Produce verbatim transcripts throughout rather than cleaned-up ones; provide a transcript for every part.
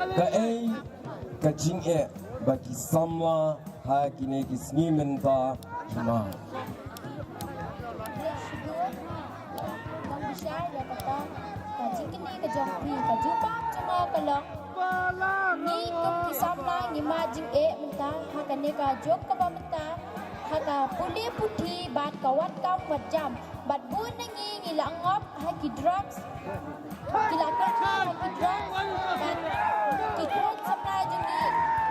Kaei ka jingeh ba ki samla ha kine ki sngi mynta ki mad? Ngan bishar ïa kata ka jingkylli ka jong phi. Ka jubab jong nga ka long, ngi kum ki samla ngi mad jingeh mynta ha kane ka juk kaba mynta, ha ka pule puthi bad ka wad kam wad jam. Bad bun na ngi ngi la ngop ha ki drugs. Ki la kynti ha ki drugs. Bad ki khun samla jong ngi,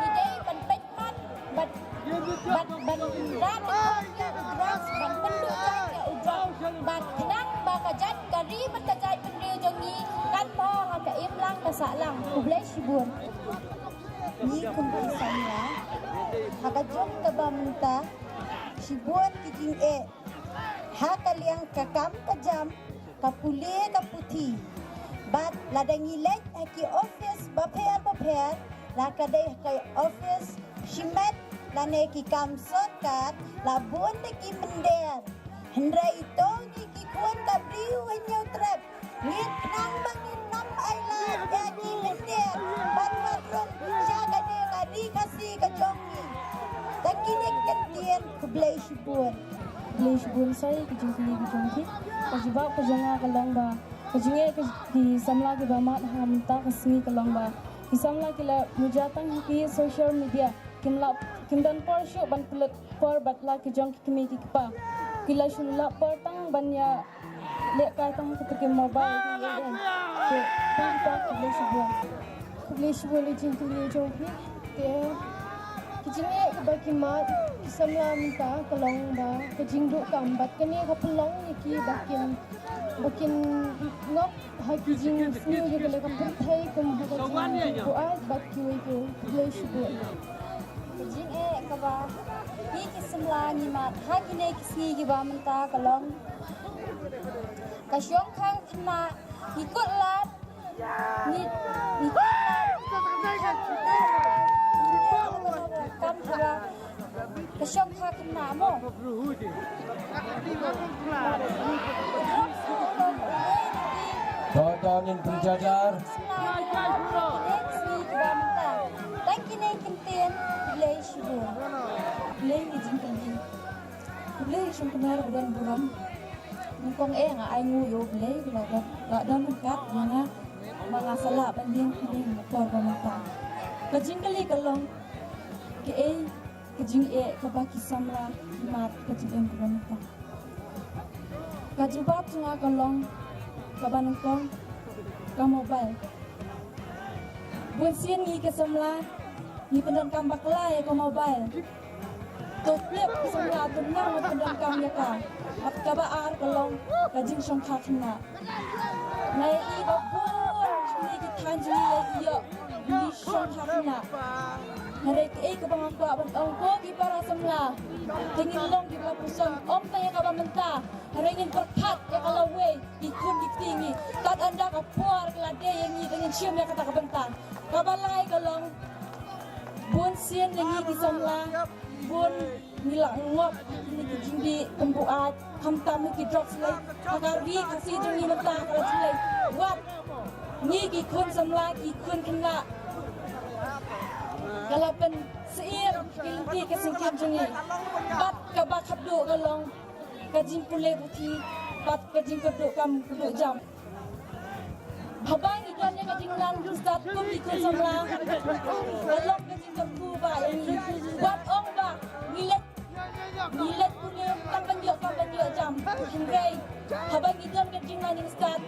ngi dei ban peit mat bad, bad ban rat ïa u drugs, ban pynduh ïa u drugs. Bad khnang ba ka jait ka ri bad ka jaitbynriew jong ngi kan pha ha ka imlang ka sahlang. Khublei shibun. Ngi kum ki samla ha ka juk kaba mynta, shibun ki jingeh ha ka liang ka kam ka jam, ka pule ka puthi. Bad lada ngi leit ha ki office bapher bapher, la ka dei ha ka office shimet lane ki kam sorkar, la bun da ki mynder. Hynrei to ngi ki khun ka briew Hynñiewtrep, ngin khnang ba ngin nym ailad ïa ki mynder ban mat rum sha kane ka ri Khasi ka jong ngi. Da kine ki kyntien, khublei shibun. Khublei shibun sa ïa ka jingkylli ka jong phi. Ka jubab ka jong nga ka long ba ka jingeh ka ki samla kiba mad ha mynta ka sngi ka long ba ki samla ki la muja tang ha ki social media. Kim lah, kim don por shuh ban pynlut por bad la ki jong ki kmie ki kpa. Ki la shu lah por tang ban ïa lehkai tang ha kata ki mobile ki ïa. Te tang kita, khublei shibun. Khublei shibun ïa ka jingkylli jong phi. Te ki jingeh kiba ki mad ki samla mynta ka long ba ka jingduh kam bad kane ka pynlong ïa ki ba kin, ba kin ngop ha ki jingsniew ïa kane ka pyrthei kum ha ka jingbuaid bad kiwei kiwei. Khublei shibun. Ka jingeh kaba ngi ki samla ngi mad ha kine ki sngi kiba mynta ka long ka shongkha khynnah, ngi kut lad, ngi, ngi kut lad, ngi kut lad, ngi kut lad, kam kaba ka shongkha khynnah mo. To, to, ngin pynjajar. Tang kine ki kyntien, khublei shibun. Khublei ïa ka jingkylli. Khublei shibun kynnoh ba don burom. Nyngkong eh nga ai nguh ïa U Blei ba la don, la don ryngkat ïa nga ba nga sa lah ban ïeng hangne ha ka por ba mynta. Ka jingkylli ka long, kaei ka jingeh kaba ki samla ki mad ha ka jingim kaba mynta? Ka jubab jong nga ka long, kaba nyngkong, ka mobile. Bunsien ngi ki samla ngi pyndonkam bakla ïa ka mobile. To tip ki samla to nang pyndonkam ïa ka. Bad kaba ar ka long ka jingshongkha khynnah. Nga ïohi ba bun sha kine ki thaiñ jong ngi la ïoh ki shongkha khynnah. Hynrei kaei kaba nga kwah ban ong, ko ki para samla, te ngin long kiba puson, ym tang ïa kaba mynta, hynrei ngin pyrkhat ïa ka lawei, ki khun ki kti ngi. Kat ynda ka por ka la dei ïa ngi ba ngin shim ïa kata ka bynta. Kaba lai ka long, bunsien na ngi ki samla, bun ngi la ngop ha kine ki jingdih pynbuaid, khamtam ha ki drugs lei ha ka ri Khasi jong ngi mynta ka la jinglei. Wat ngi ki khun samla, ki khun khynnah, ka la pynsyier ki lynti ki syngkien jong ngi. Bad kaba khatduh ka long ka jingpule puthi bad ka jingkyrduh kam kyrduh jam. Haba ngi don ïa ka jingnang jingstad kum ki khun samla, ka long ka jingkyrkhu ba ïa ngi. Wat ong ba ngi leit, ngi leit pule tang ban ïoh kam ban ïoh jam. Hynrei haba ngi don ka jingnang jingstad,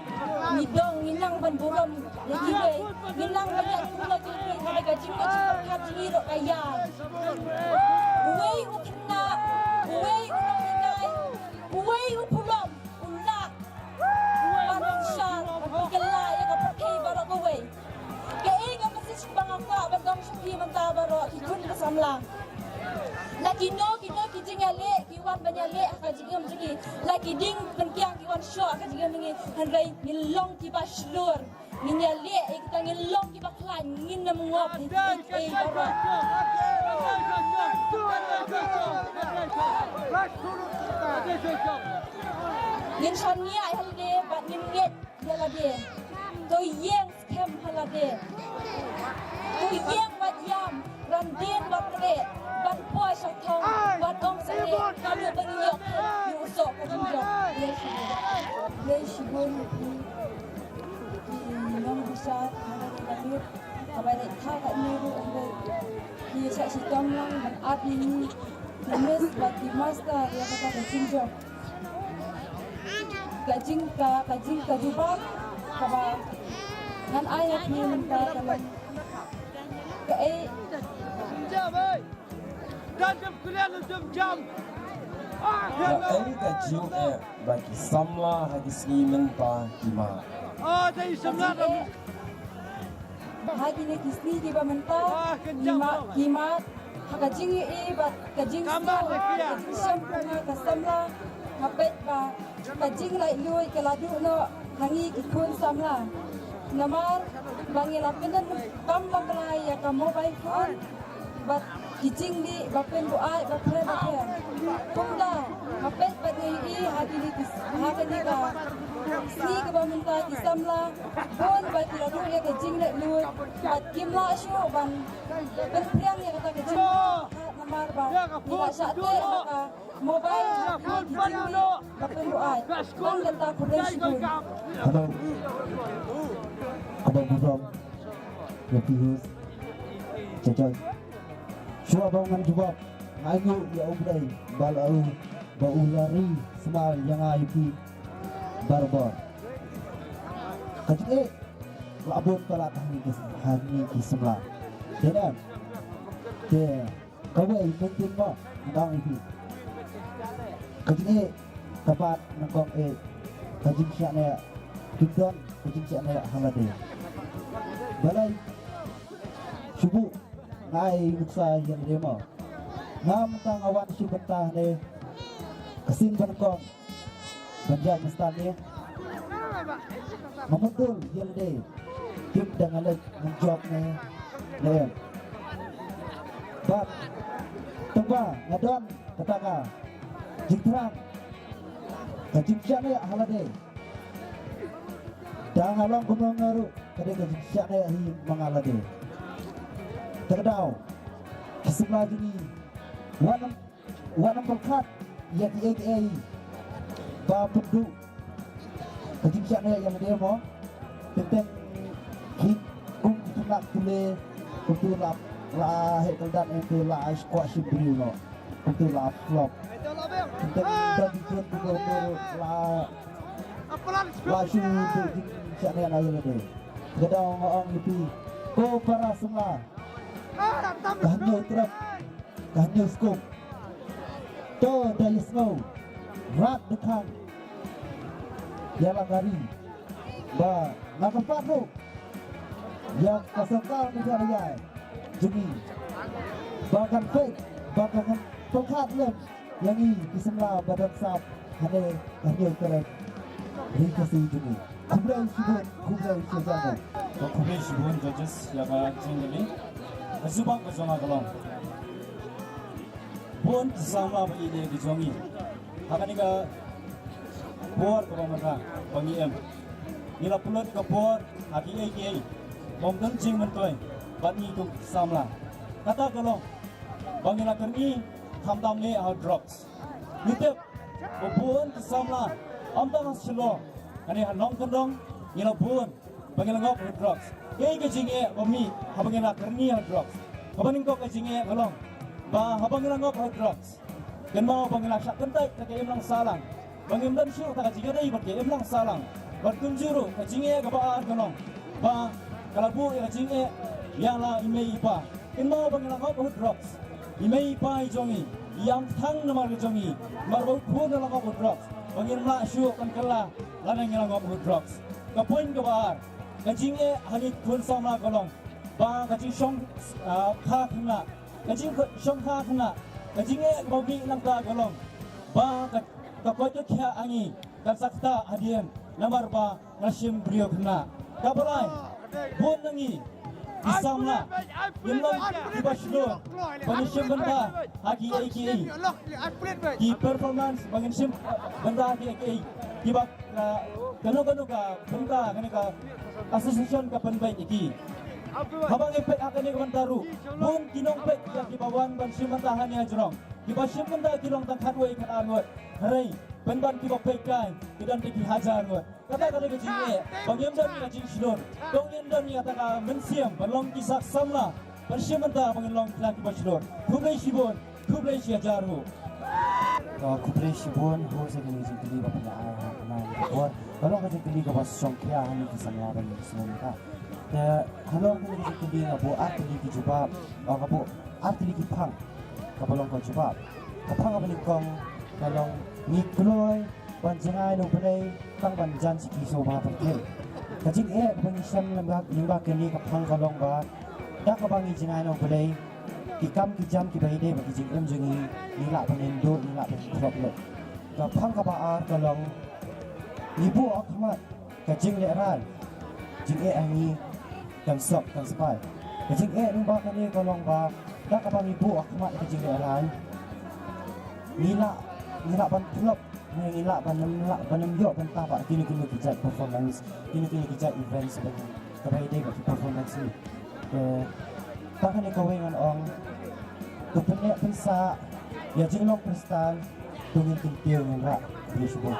ngi dang, ngi nang ban burom ïa kiwei, ngi nang ban ïaid kumno kumno, ka jingmut jingpyrkhat jong ngi ruh ka ïaid. Uwei u khynnah, uwei u nonghikai, uwei u pulom, u lah ban synshar, ban pynkylla ïa ka pyrthei baroh kawei. Kaei ka message ba nga kwah ban ong sha phi mynta baroh ki khun ki samla. La kino kino ki jingïaleh ki wan ban ïaleh ha ka jingim jong ngi. La ki dieng pynkiang ki wan shoh ha ka jingim jong ngi. Hynrei ngin long kiba shlur. Ngin ïaleh ïa kita, ngin long kiba khlaiñ, ngin ym ngop ïa kiei kiei baroh. Ngin shaniah ïa lade bad ngin ngeit ïa lade. To ïeng skhem ha lade. Ïeng bad ïam, ran dien bad klet, ban poi sha thong, bad ong sa ne, ka mut ban ïoh phi, ïoh u soh ka jingjop. Khublei shibun. Khublei shibun ïa phi. Ki nongbishar, ki nongbishar. Kaba dei kha katne ruh ong dei. Ki shah shitom lang ban ap ïa ngi. Ki miss bad ki master ïa kata ka jingjop. Ka jing ka, ka jing ka jubab kaba ngan ai ha phi mynta ka long kaei. Ka ei ka jingeh ba ki samla ha ki sngi mynta ki mad? Ha kine ki sngi kiba mynta ki mad, ki mad ha ka jingïohi bad ka jingsngew, ka jingshem pyrnga ka samla. Nga peit ba ka jinglaitluid ka la duh noh ha ngi ki khun samla. Namar ba ngi la pyndonkam bakla ïa ka mobile phone bad ki jingdih ba pynbuaid bapher bapher. Kumta nga peit bad nga ïohi ha kine ki, ha kane ka sngi kaba mynta ki samla bun ba ki la duh ïa ka jinglaitluid bad kim lah shuh ban pynphriang ïa kata ka jingpyrkhat namar ba ngi la shah teh ha ka mobile, ha ki jingdih ba pynbuaid. Tang kata, khublei shibun. Kaba, kaba burom ïa phi host. Shuwa ba ngan jubab, nga ainguh ïa U Blei ba la u, ba u la ri sumar ïa nga ïa phi barabor. Ka jingeh la bun palat ha ngi ki, ha ngi ki samla. Te kawei mynta mo, nga ong ïa phi, ka jingeh ka bat nyngkong eh, ka jingshaniah, kim don ka jingshaniah ha lade. Balei? Shu buh nga ai nuksa ïa lade mo. Nga mynta nga wan shu bynta ne ka sien ba nyngkong ban jia mynstad ne. Nga mutdur ïa lade, kim da nga leit ngan jop ne ne em. Bad tang ba nga don kata ka jingthrang, ka jingshaniah ha lade. Da nga long kumno nga ruh, ka dei ka jingshaniah hi ma nga lade. Te ka daw, ki samla jong ngi, wat nym, wat nym pyrkhat ïa kiei kiei ba pynduh ka jingshaniah ïa lade mo. Teng teng ki kum ki khynnah kine, kumtu la, la heh kyrdan, kumtu la ai skwah shim briew noh. Kumtu la flop. Teng teng da ki khun kumtu la, la shu duh jingshaniah na ïa lade. Ka daw nga ong ïa phi, ko para samla, ka hynñiew trep, ka hynñiew skum. To da ïasngew, rat da khang ïa la ka ri. Ba nga kyrpad ruh ïa ka sorkar Meghalaya jong ngi ba kan peit, ba kan pyrkhat lem ïa ngi ki samla ba dang sap hane ka hynñiew trep ri Khasi jong ngi. Khublei shibun, khublei shibun. Khublei shibun judges ïa ka jingkylli. Ka jubab ka jong nga ka long, bun ki samla ba ïeit ki jong ngi ha kane ka por kaba mynta ba ngi im, ngi la pynlut ka por ha kiei kiei bym don jingmyntoi bad ngi kum ki samla. Kata ka long ba ngi la kyrni khamtam ne ha drugs. Ngi tip ba bun ki samla, ym tang ha Shillong, kane ha nongkyndong ngi la bun ba ngi la ngop ha drugs. Kaei ka jingeh ba mih haba ngi la kyrni ha drugs? Kaba nyngkong ka jingeh ka long ba haba ngi la ngop ha drugs, kynmaw ba ngi la shah kyntait da ka imlang sahlang, ba ngim don shuh kata ka jingïadei bad ka imlang sahlang. Bad kumjuh ruh ka jingeh kaba ar ka long ba ka la buh ïa ka jingeh ïa la i mei i pa. Kynmaw ba ngi la ngop ha drugs, i mei i pa i jong ngi i ïam thang namar ka jong ngi, namar ba u khun u la ngop ha drugs, ba ngim lah shuh ban kylla lada ngi la ngop ha drugs. Ka point kaba ar, ka jingeh ha ngi ki khun samla ka long ba ka jingshong, ah, kha khynnah, ka jingshong kha khynnah, ka jingeh kaba mih nangta ka long ba ka, ka koit ka khiah ha ngi kan sa ktah hadien namar ba nga la shim briew khynnah. Kaba lai, bun na ngi ki samla ngim long kiba shlur ba ngin shim bynta ha kiei kiei, ki performance, ba ngin shim bynta ha kiei kiei kiba, ah, kano kano ka bynta, kano ka association ka pynbeit ïa ki. Haba ngi peit ha kane ka bynta ruh, bun ki nongpeit ïa kiba wan ban shim bynta hangne ha jrong, kiba shim bynta ki long tang khatwei khatar ngut. Hynrei pynban kiba peit kai ki don te ki hajar ngut. Kata ka dei ka jingeh ba ngim don ïa ka jingshlur. To ngin don ïa kata ka mynsiem ban long ki sak samla ban shim bynta ba ngin long ki la kiba shlur. Khublei shibun, khublei shi hajar nguh. Ka khublei shibun, ho sa kane ka jingkylli ba pynda ai ha kane ka por. Ka long ka jingkylli kaba shongkhia ha ngi ki samla ba ngi sngewbha. Te halor kane ka jingkylli nga buh ar tylli ki jubab, nga buh ar tylli ki phang kaba long ka jubab. Ka phang kaba nyngkong ka long ngi kloi ban jngai na U Blei tang ban jan sha ki sngewbha pyrthei. Ka jingeh kaba ngi shem lyngba, lyngba kane ka phang ka long ba da kaba ngi jngai na U Blei, ki kam ki jam kiba ïadei bad ki jingim jong ngi, ngi lah ban ïanduh, ngi lah ban pynlong lut. Ka phang kaba ar ka long ngi buh ha khmat ka jinglehrain, jingeh ha ngi kan sop kan spai. Ka jingeh lyngba kane ka long ba da kaba ngi buh ha khmat ka jinglehrain, ngi lah, ngi lah ban pynlong, ngi lah ban ym lah, ban ym ïoh bynta bad kino kino ki jait performance, kino kino ki jait events ba kaba ïadei bad ki performance ngi. Te tang kane kawei ngan ong, to pynneh pynsah ïa jinglong Khristan, to ngin kyntiew ngin rah. Khublei shibun.